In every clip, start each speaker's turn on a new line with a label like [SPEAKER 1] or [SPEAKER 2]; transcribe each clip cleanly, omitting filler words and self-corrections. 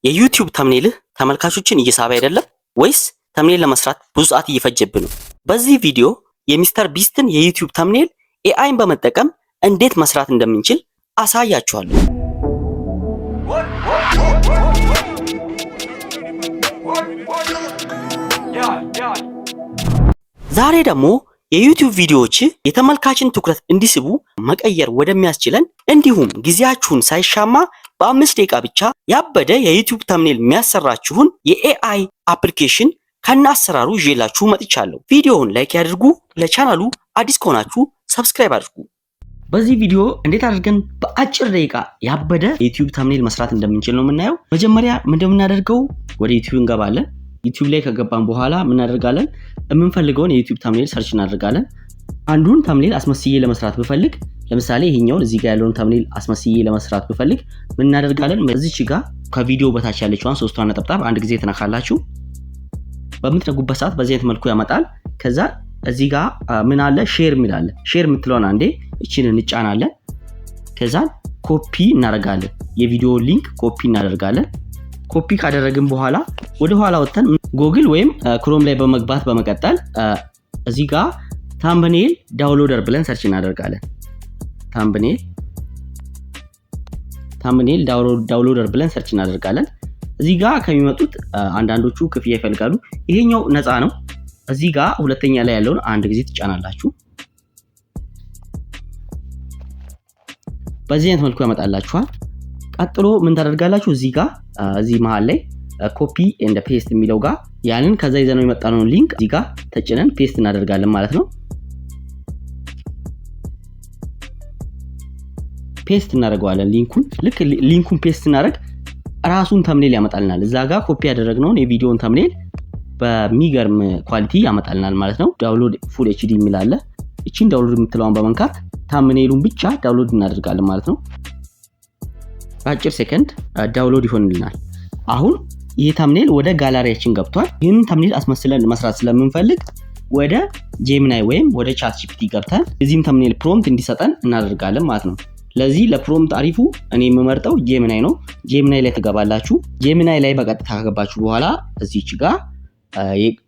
[SPEAKER 1] የዩቲዩብ thumbnail ህ ተመልካቾችን እየሳበ አይደለም ወይስ thumbnail ለመስራት ብዙ ሰዓት እየፈጀብህ ነው? በዚህ ቪዲዮ የሚስተር ቢስትን የዩቲዩብ thumbnail AI ን በመጠቀም እንዴት መስራት እንደምንችል አሳያችኋለሁ። ዛሬ ደግሞ የዩቲዩብ ቪዲዮዎች የተመልካችን ትኩረት እንዲስቡ መቀየር ወደሚያስችለን እንዲሁም ጊዜያችሁን ሳይሻማ በ5 ደቂቃ ብቻ ያበደ የዩቲዩብ thumbnail የሚያሰራችሁን የ AI application ከነ አሰራሩ ይዤላችሁ መጥቻለሁ። ቪዲዮውን like ያድርጉ። ለቻናሉ አዲስ ከሆናችሁ subscribe አድርጉ። በዚህ ቪዲዮ እንዴት አድርገን በአጭር ደቂቃ ያበደ የዩቲዩብ thumbnail መስራት እንደምንችል ነው የምናየው። መጀመሪያ እንደምናደርገው ወደ ዩቲዩብ እንገባለን። ዩቲዩብ ላይ ከገባን በኋላ ምናደርጋለን? የምንፈልገውን የዩቲዩብ thumbnail search እናደርጋለን። አንዱን thumbnail አስመስዬ ለመስራት ብፈልግ፣ ለምሳሌ ይሄኛውን እዚህ ጋር ያለውን thumbnail አስመስዬ ለመስራት ብፈልግ ምን እናደርጋለን? እዚች ጋር ከቪዲዮ በታች ያለችዋን ሶስቷን ነጠብጣብ አንድ ጊዜ ትነካላችሁ። በምትነኩበት ሰዓት በዚህ አይነት መልኩ ያመጣል። ከዛ እዚህ ጋር ምን አለ? Share የሚል አለ። Share የምትለውን አንዴ እችን እንጫናለን። ከዛ ኮፒ እናደርጋለን። የቪዲዮ link copy እናደርጋለን። ኮፒ ካደረግን በኋላ ወደ ኋላ ወጥተን ጎግል ወይም ክሮም ላይ በመግባት በመቀጠል እዚህ ጋር thumbnail downloader ብለን search እናደርጋለን። Thumbnail downloader ብለን search እናደርጋለን። እዚህ ጋር ከሚመጡት አንዳንዶቹ ክፍያ ይፈልጋሉ። ይሄኛው ነፃ ነው። እዚህ ጋር ሁለተኛ ላይ ያለውን አንድ ጊዜ ትጫናላችሁ። በዚህ አይነት መልኩ ያመጣላችኋል። ቀጥሎ ምን ታደርጋላችሁ? እዚህ ጋር እዚህ መሀል ላይ copy and paste የሚለው ጋር ያንን ከዛ ይዘነው የመጣነውን link እዚህ ጋር ተጭነን paste እናደርጋለን ማለት ነው። Paste እናደርገዋለን link ኡን። ልክ link ኡን paste ስናደርግ ራሱን thumbnail ያመጣልናል። እዛ ጋር ኮፒ ያደረግነውን የቪዲዮን thumbnail በሚገርም quality ያመጣልናል ማለት ነው። Download full HD የሚል አለ። እቺን download የምትለዋን በመንካት thumbnail ኡን ብቻ download እናደርጋለን ማለት ነው። በአጭር ሴከንድ download ይሆንልናል። አሁን ይህ thumbnail ወደ ጋላሪያችን ገብቷል። ይህንን thumbnail አስመስለን መስራት ስለምንፈልግ ወደ Gemini ወይም ወደ ChatGPT ገብተን የዚህን thumbnail prompt እንዲሰጠን እናደርጋለን ማለት ነው። ለዚህ ለ prompt አሪፉ እኔ የምመርጠው Gemini ነው። Gemini ላይ ትገባላችሁ። Gemini ላይ በቀጥታ ከገባችሁ በኋላ እዚች ጋር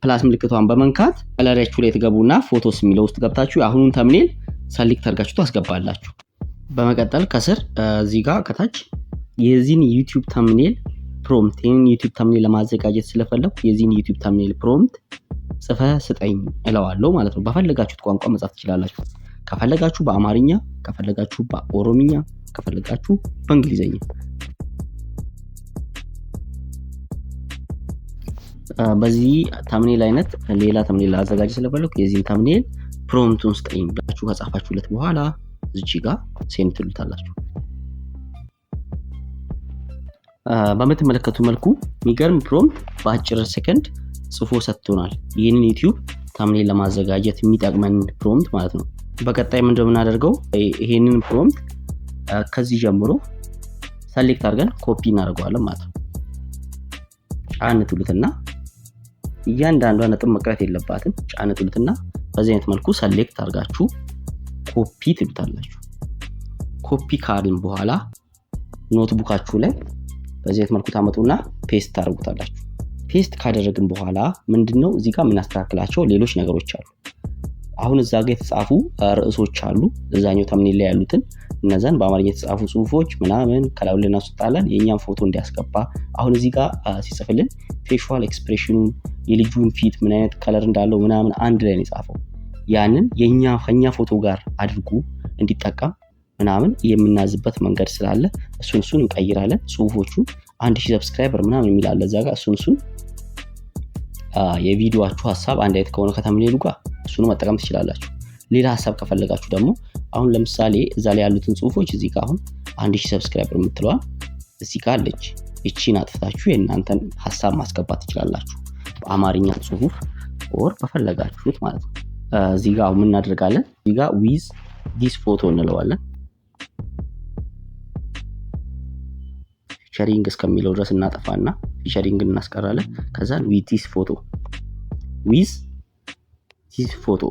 [SPEAKER 1] plus ምልክቷን በመንካት ጋላሪያችሁ ላይ ትገቡና photos የሚለው ውስጥ ገብታችሁ የአሁኑን thumbnail select አድርጋችሁ ታስገባላችሁ። በመቀጠል ከስር እዚህ ጋር ከታች የዚህን ዩቲዩብ thumbnail prompt፣ ይህን ዩቲዩብ thumbnail ለማዘጋጀት ስለፈለኩ የዚህን ዩቲዩብ thumbnail prompt ጽፈህ ስጠኝ እለዋለሁ ማለት ነው። በፈለጋችሁት ቋንቋ መጻፍ ትችላላችሁ። ከፈለጋችሁ በአማርኛ፣ ከፈለጋችሁ በኦሮምኛ፣ ከፈለጋችሁ በእንግሊዝኛ። በዚህ thumbnail አይነት ሌላ thumbnail ላዘጋጅ ስለፈለኩ የዚህን thumbnail prompt ኡን ስጠኝ ብላችሁ ከጻፋችሁለት በኋላ እዚች ጋር send ትሉታላችሁ። በምትመለከቱ መልኩ የሚገርም prompt በአጭር ሰከንድ ጽፎ ሰጥቶናል። ይህንን ዩቲዩብ thumbnail ለማዘጋጀት የሚጠቅመን prompt ማለት ነው። በቀጣይ ምንድነው የምናደርገው? ይሄንን prompt ከዚህ ጀምሮ select አድርገን ኮፒ እናደርገዋለን ማለት ነው። ጫን ትሉትና እያንዳንዷ ነጥብ መቅረት የለባትም። ጫን ትሉትና በዚህ አይነት መልኩ select አድርጋችሁ ኮፒ ትሉታላችሁ። ኮፒ ካልን በኋላ notebook ኣችሁ ላይ በዚህ አይነት መልኩ ታመጡና paste ታደርጉታላችሁ። Paste ካደረግን በኋላ ምንድነው እዚህ ጋር የምናስተካክላቸው ሌሎች ነገሮች አሉ። አሁን እዛ ጋር የተጻፉ ርዕሶች አሉ። እዛኛው thumbnail ላይ ያሉትን እነዛን በአማርኛ የተጻፉ ጽሁፎች ምናምን ከላዩ ላይ እናስወጣለን። የእኛን ፎቶ እንዲያስገባ አሁን እዚህ ጋር ሲጽፍልን facial expression ኑን፣ የልጁን ፊት ምን አይነት color እንዳለው ምናምን አንድ ላይ ነው የጻፈው። ያንን ከኛ ፎቶ ጋር አድርጎ እንዲጠቀም ምናምን የምናዝበት መንገድ ስላለ እሱን እሱን እንቀይራለን። ጽሁፎቹን 1000 subscriber ምናምን የሚል አለ እዛ ጋር፣ እሱን እሱን የቪዲዮአችሁ ሀሳብ አንድ አይነት ከሆነ ከ thumbnail ኡ ጋር እሱን መጠቀም ትችላላችሁ። ሌላ ሀሳብ ከፈለጋችሁ ደግሞ አሁን ለምሳሌ እዛ ላይ ያሉትን ጽሁፎች እዚህ ጋር አሁን 1000 subscriber የምትለዋ እዚህ ጋር አለች። እቺን አጥፍታችሁ የእናንተን ሀሳብ ማስገባት ትችላላችሁ። በአማርኛ ጽሁፍ or በፈለጋችሁት ማለት ነው። እዚህ ጋር አሁን ምን እናደርጋለን? እዚህ ጋር with this photo እንለዋለን። Featuring እስከሚለው ድረስ እናጠፋና featuring እናስቀራለን። ከዛ with this photo with this photo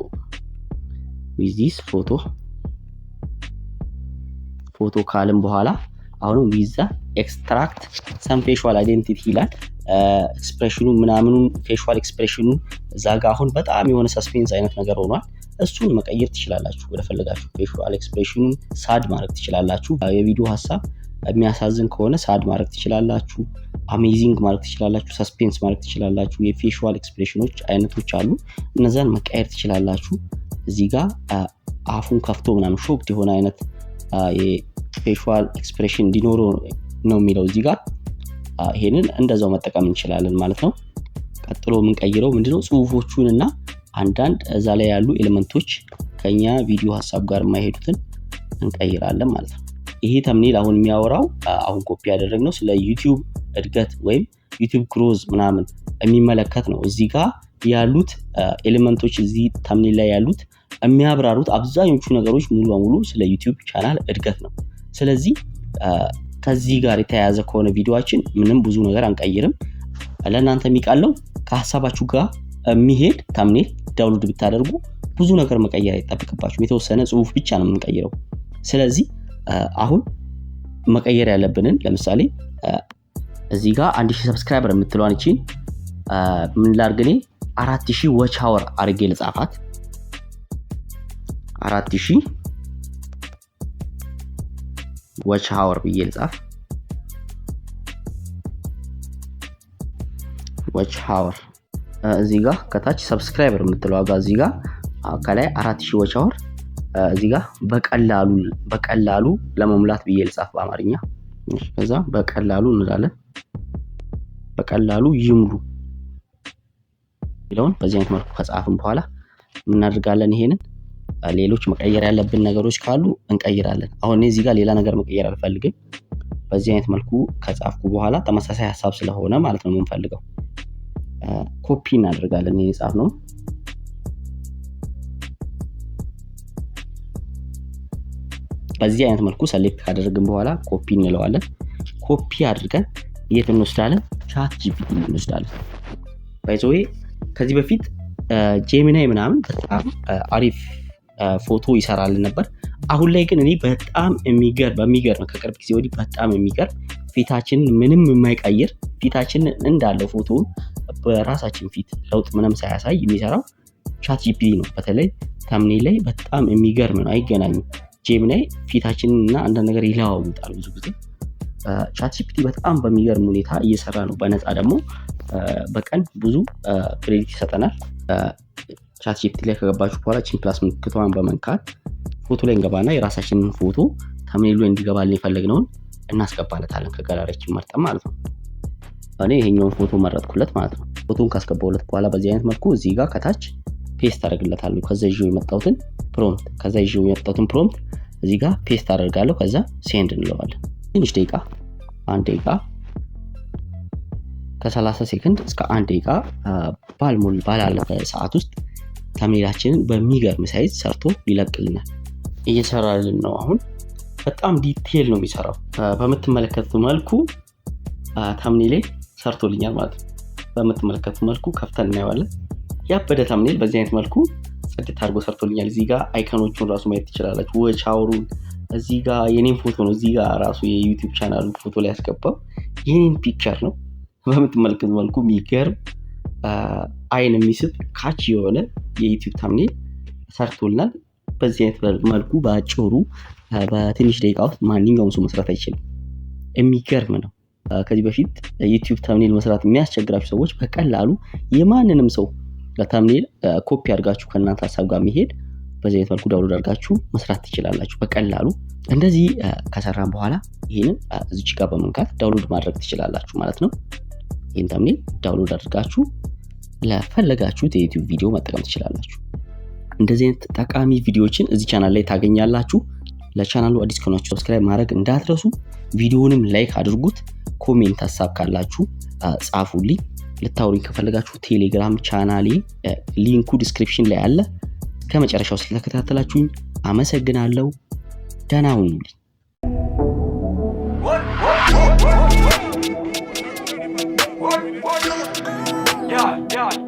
[SPEAKER 1] with this photo photo ካልን በኋላ አሁንም with the extract some facial identity ይላል። Expression ኑ ምናምኑን፣ facial expression ኑን እዛ ጋ አሁን በጣም የሆነ suspense አይነት ነገር ሆኗል። እሱን መቀየር ትችላላችሁ ወደ ፈለጋችሁ። Facial expression ኑን sad ማድረግ ትችላላችሁ። የቪዲዮ ሀሳብ የሚያሳዝን ከሆነ sad ማድረግ ትችላላችሁ። Amazing ማድረግ ትችላላችሁ። Suspense ማድረግ ትችላላችሁ። የ facial expression ኖች አይነቶች አሉ። እነዛን መቀየር ትችላላችሁ። እዚህ ጋር አፉን ከፍቶ ምናምን shocked የሆነ አይነት የ facial expression እንዲኖረው ነው የሚለው እዚህ ጋር። ይሄንን እንደዛው መጠቀም እንችላለን ማለት ነው። ቀጥሎ የምንቀይረው ምንድነው? ጽሁፎቹን እና አንዳንድ እዛ ላይ ያሉ element ኦች ከኛ ቪዲዮ ሀሳብ ጋር የማይሄዱትን እንቀይራለን ማለት ነው። ይሄ thumbnail አሁን የሚያወራው፣ አሁን ኮፒ ያደረግነው ስለ YouTube እድገት ወይም YouTube growth ምናምን የሚመለከት ነው። እዚህ ጋር ያሉት element ኦች፣ እዚህ thumbnail ላይ ያሉት የሚያብራሩት አብዛኞቹ ነገሮች ሙሉ በሙሉ ስለ YouTube channel እድገት ነው። ስለዚህ ከዚህ ጋር የተያያዘ ከሆነ ቪዲዮአችን ምንም ብዙ ነገር አንቀይርም። ለእናንተ የሚቀለው ከሀሳባችሁ ጋር የሚሄድ thumbnail download ብታደርጉ ብዙ ነገር መቀየር አይጠበቅባችሁም። የተወሰነ ጽሁፍ ብቻ ነው የምንቀይረው። ስለዚህ አሁን መቀየር ያለብንን ለምሳሌ እዚህ ጋር 1000 subscriber የምትለዋን እቺን ምን ላድርግ? እኔ 4000 watch hour አድርጌ ልጻፋት። 4000 watch hour ብዬ ልጻፍ። Watch hour እዚህ ጋር ከታች subscriber የምትለው ጋር፣ እዚህ ጋር ከላይ 4000 watch hour፣ እዚህ ጋር በቀላሉ በቀላሉ ለመሙላት ብዬ ልጻፍ በአማርኛ። ከዛ በቀላሉ እንላለን፣ በቀላሉ ይሙሉ የሚለውን በዚህ አይነት መልኩ ከጻፍን በኋላ እናደርጋለን። ይሄንን ሌሎች መቀየር ያለብን ነገሮች ካሉ እንቀይራለን። አሁን እኔ እዚህ ጋር ሌላ ነገር መቀየር አልፈልግም። በዚህ አይነት መልኩ ከጻፍኩ በኋላ ተመሳሳይ ሀሳብ ስለሆነ ማለት ነው የምንፈልገው ኮፒ እናደርጋለን። ይሄ የጻፍነው በዚህ አይነት መልኩ select ካደረግን በኋላ ኮፒ እንለዋለን። ኮፒ አድርገን የት እንወስዳለን? ChatGPT እንወስዳለን። By the way ከዚህ በፊት Gemini ምናምን በጣም አሪፍ ፎቶ ይሰራልን ነበር። አሁን ላይ ግን እኔ በጣም የሚገርም በሚገርም ከቅርብ ጊዜ ወዲህ በጣም የሚገርም ፊታችንን ምንም የማይቀይር፣ ፊታችንን እንዳለው ፎቶውን በራሳችን ፊት ለውጥ ምንም ሳያሳይ የሚሰራው ChatGPT ነው። በተለይ thumbnail ላይ በጣም የሚገርም ነው፣ አይገናኝም። Gemini ፊታችንን እና አንዳንድ ነገር ይለዋውጣል ብዙ ጊዜ። ChatGPT በጣም በሚገርም ሁኔታ እየሰራ ነው። በነፃ ደግሞ በቀን ብዙ credit ይሰጠናል። ChatGPT ላይ ከገባችሁ በኋላ ቺን plus ምልክቷን በመንካት ፎቶ ላይ እንገባና የራሳችንን ፎቶ thumbnail ኡ ላይ እንዲገባልን የፈለግነውን እናስገባለታለን፣ ከጋላሪያችን መርጠን ማለት ነው። እኔ ይሄኛውን ፎቶ መረጥኩለት ማለት ነው። ፎቶን ካስገባሁለት በኋላ በዚህ አይነት መልኩ እዚህ ጋር ከታች paste አደርግለታለሁ። ከዛ ይዤው የመጣሁትን prompt እዚህ ጋር paste አደርጋለሁ። ከዛ send እንለዋለን። ትንሽ ደቂቃ፣ 1 ደቂቃ፣ ከ30 ሴከንድ እስከ 1 ደቂቃ ባልሞል ባላለፈ ሰዓት ውስጥ thumbnail ኣችንን በሚገርም size ሰርቶ ይለቅልናል። እየሰራልን ነው። አሁን በጣም detail ነው የሚሰራው። በምትመለከቱት መልኩ thumbnail ኤ ሰርቶልኛል ማለት ነው። በምትመለከቱት መልኩ ከፍተን እናየዋለን። ያበደ thumbnail በዚህ አይነት መልኩ ጽድት አድርጎ ሰርቶልኛል። እዚህ ጋር icon ኦቹን ራሱ ማየት ትችላላችሁ። Watch hour ኡን እዚህ ጋር የኔን ፎቶ ነው። እዚህ ጋር ራሱ የ YouTube channel ኡ ፎቶ ላይ ያስገባው የኔን picture ነው። በምትመለከቱት መልኩ የሚገርም፣ አይን የሚስብ፣ catchy የሆነ የ YouTube thumbnail ሰርቶልናል። በዚህ አይነት መልኩ በአጭሩ በትንሽ ደቂቃ ውስጥ ማንኛውም ሰው መስራት አይችልም። የሚገርም ነው። ከዚህ በፊት YouTube thumbnail መስራት የሚያስቸግራችሁ ሰዎች በቀላሉ የማንንም ሰው thumbnail copy አድርጋችሁ ከእናንተ ሀሳብ ጋር የሚሄድ በዚህ አይነት መልኩ download አድርጋችሁ መስራት ትችላላችሁ በቀላሉ። እንደዚህ ከሰራን በኋላ ይህንን እዚች ጋር በመንካት download ማድረግ ትችላላችሁ ማለት ነው። ይህን thumbnail download አድርጋችሁ ለፈለጋችሁት የ YouTube ቪዲዮ መጠቀም ትችላላችሁ። እንደዚህ አይነት ጠቃሚ ቪዲዮዎችን እዚህ ቻናል ላይ ታገኛላችሁ። ለቻናሉ አዲስ ከሆናችሁ subscribe ማድረግ እንዳትረሱ። ቪዲዮንም like አድርጉት። Comment ሀሳብ ካላችሁ ጻፉልኝ። ልታወሩኝ ከፈለጋችሁ ቴሌግራም channel ኤ link ኡ description ላይ አለ። ከመጨረሻው ስለተከታተላችሁኝ አመሰግናለሁ። ደህና ሁኑልኝ።
[SPEAKER 2] Yeah.